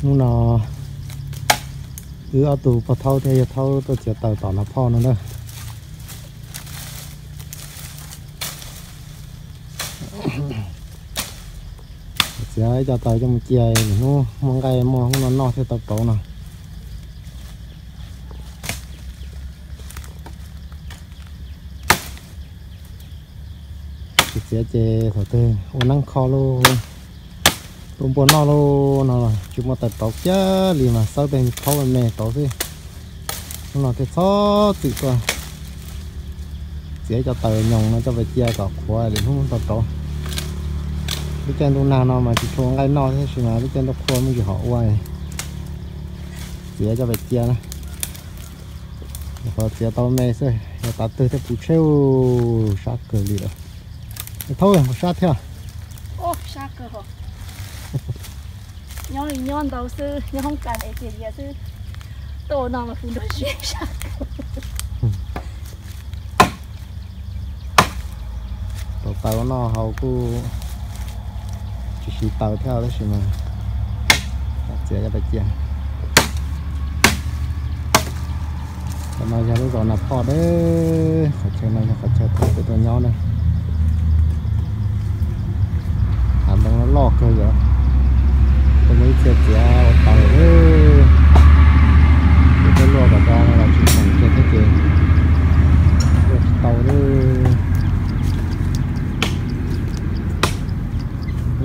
Hnub no wb ob tug pog Thaub thiab yawg Thaub tuaj txiav taws tom Nas Phoj no na. Txiav ib co taws coj mus cia, hnub muaj nqaij muaj hnub no noj thiaj tau kauv no. Tsis txiav ces thaum twg ua neeb kho lauj, tua npua noj lauj no los tsis muaj taws rauv kiag li mas xawb tej phaub me me rauv xwb. Hnub no thiaj txhob txwm tuaj txiav cov taws nyoos no coj pais cia kom qhuav lwm hnub tau rauv. Lub caij ntuj nag no mas tsis tshua nqaij noj thiab tab sis mas lub caij ntuj qhua me ntsis hom ua, txiav coj pais cia na. Qhov txiav tau me xwb, yog tav twg thiaj puv tsheb, sab kawg li lawm. Thaub, sab thiab. Nyob li nyob ntau xwb, nyob hoob kas es ces yias xwb. Tuaj ua no mas kuv nrog siab sab kawg. Tau taws noj haus kuj tsis siv taws thiab tab sis mas txiav coj pais cia. Qhov no yog lub zos Nas Phoj deb, qhov chaw no yog qhov chaw thaum peb tuaj nyob na. Hav ntoo loj kawg yom, tuaj muaj ib txhia txiav ua taws lawm. Ces peb luaj kom tau no los tsis khoom kiag thiab ces luaj tsis tau li.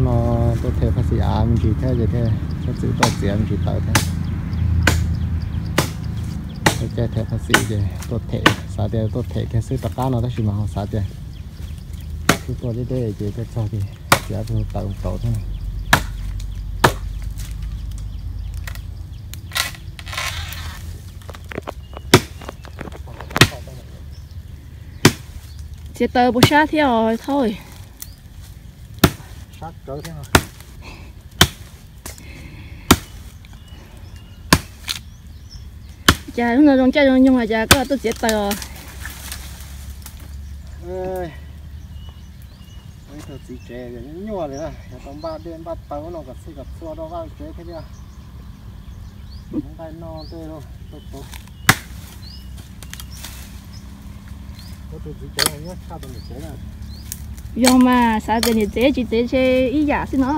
No tuaj them phaj xim av me ntsis thiab ces thiaj txhob txwm tuaj txiav me ntsis taws thiab. Tuaj caij them phaj xim ces tuaj them, xav tias tuaj them kiag xwb rov qab no tab sis mas ho xav tias twb tuaj deb deb ces tuaj txog ces txiav tus taws rauv thiab. Txiav taws puas sab thiab os Thaub? Cas hnub no zoo caij zoo nyoog cas koj tuaj txiav taws os? Ib tug txiv tsev nyuaj li, yog tau npaj dej npaj taws no kom txhij kom txhua rau vaj tsev thiab tiag. Nqaij no tej, tus txiv tsev nyob tshaj tus niam tsev na. Yog mas xav tias niam tsev tsis tsev tse ib yam xwb no.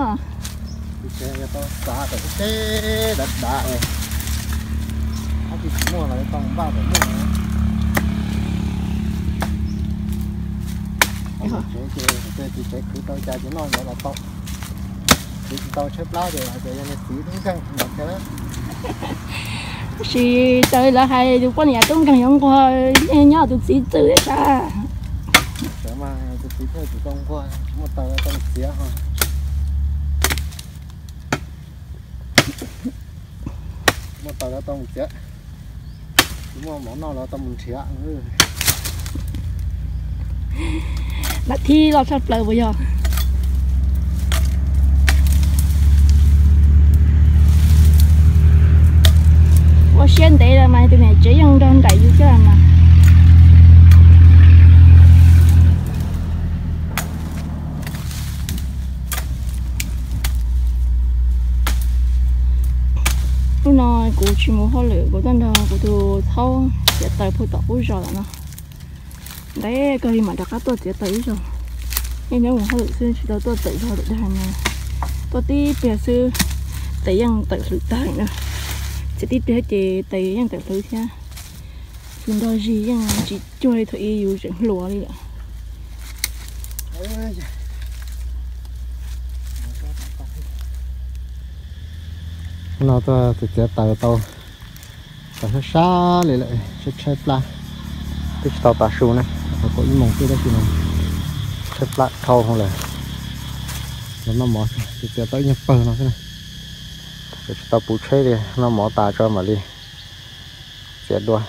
Txiv tsev yog tau xav kom teb dav dav, tab sis tsis muaj los tau npaj kom muaj. Tsev ces txiv tsev khwv tau cas ces noj ntawd los tau. Khwv tsis tau tshaib plab ces hais tias yog niag txiv tub nkeeg no thiab. Tab sis raws lawv hais tus poj niam tub nkeeg yuav nquag, yeej nyob tus txiv txwj thiab sas. Sawv mas tus txiv txwj tsis tau nquag, tsis muaj taws tau mus txiav ho. Muaj taws los tau mus txiav, tsis muaj mov noj los tau mus nrhiav. Nam thib loj tshaj plaws puas yog? Ua siab ntev lawm mas tus niam tsev yeej nrog nraim yus thiab mas. Hnub no kuv tsis mus hauj lwm, kuv tuaj nrog kuv tus thaub txiav taws puag tom ub zos lawm no. Ntev kawg li mam rov qab tuaj txiav taws ib zaug. Yeej nyob mus hauj lwm xwb tsis tau tuaj tawm zog lawm dag no. Tuaj tib pliag xwb tes yeej tawm hlwv tag na. Txiav tib pliag ces tes yeej tawm hlwv thiab. Yus nrog zig yeej tsis cuag li thaum ub yus tseem hluas li lawm. No tuaj txiav taws tau, taws sab sab li lawm, tshaib tshaib plab. Twb tsis tau tav su na, tau kaum ib moos xwb tab sis no tshaib plab dhau hwv lawm. Los noj mov, txiav tau ib nyuag pawg no xwb na. Tseem tsis tau puv tsheb li, noj mov tas tso mam li txiav dua.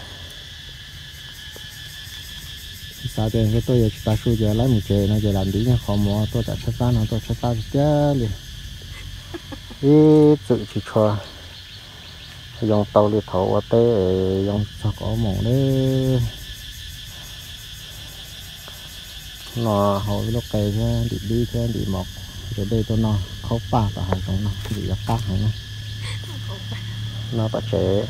Xav tias nkawd tuaj yuav tsis tav su ces lawv mus tsev no ces lam ntim nyuag qhov mov tuaj tsam tshaib plab no tuaj tshaib plab tiag tiag li. Ib txwm tsis tshua yoo tau li thaum ua teb es yoo txog kaum ob moos li. No haus ib lub qe thiab ntim dib thiab ntim mov, ntim dej tuaj noj khaub paj tom hav zoov no ntim yuav qab heev na. No tom tsev,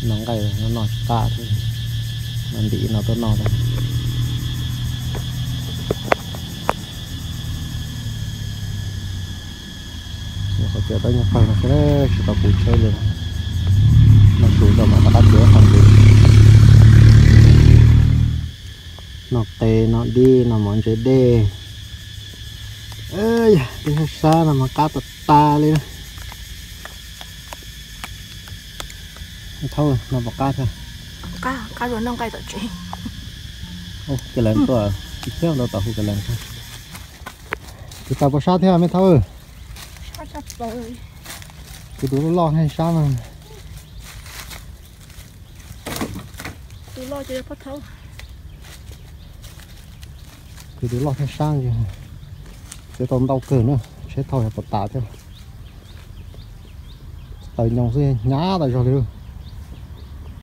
no nqaij no noj tsis qab thiab, no ntim no tuaj noj thiab. Nyuam qhuav txiav tau nyuag pawg no xwb, tsis tau puv tsheb li. Noj su tso mam rov qab txiav qhov ntxiv. Noj qe noj dib noj mov ntse dej. Yog tej sab sab no mas qab tas tas li na. Thaub, no puas qab thiab? Qab, qab dua noj nqaij tom tsev. Ua, kis lees tuaj, tsis thiab ntau tom hu kis lees thiab. Kuv tas puas sab thiab me Thaub? Kuv tus loj loj thiab sab mas. Kuv tus loj thiab sab, txiav tau ntau kawg na, tsheb thauj yog puas tas thiab. Taws nyoos xwb hnyav tas zog li.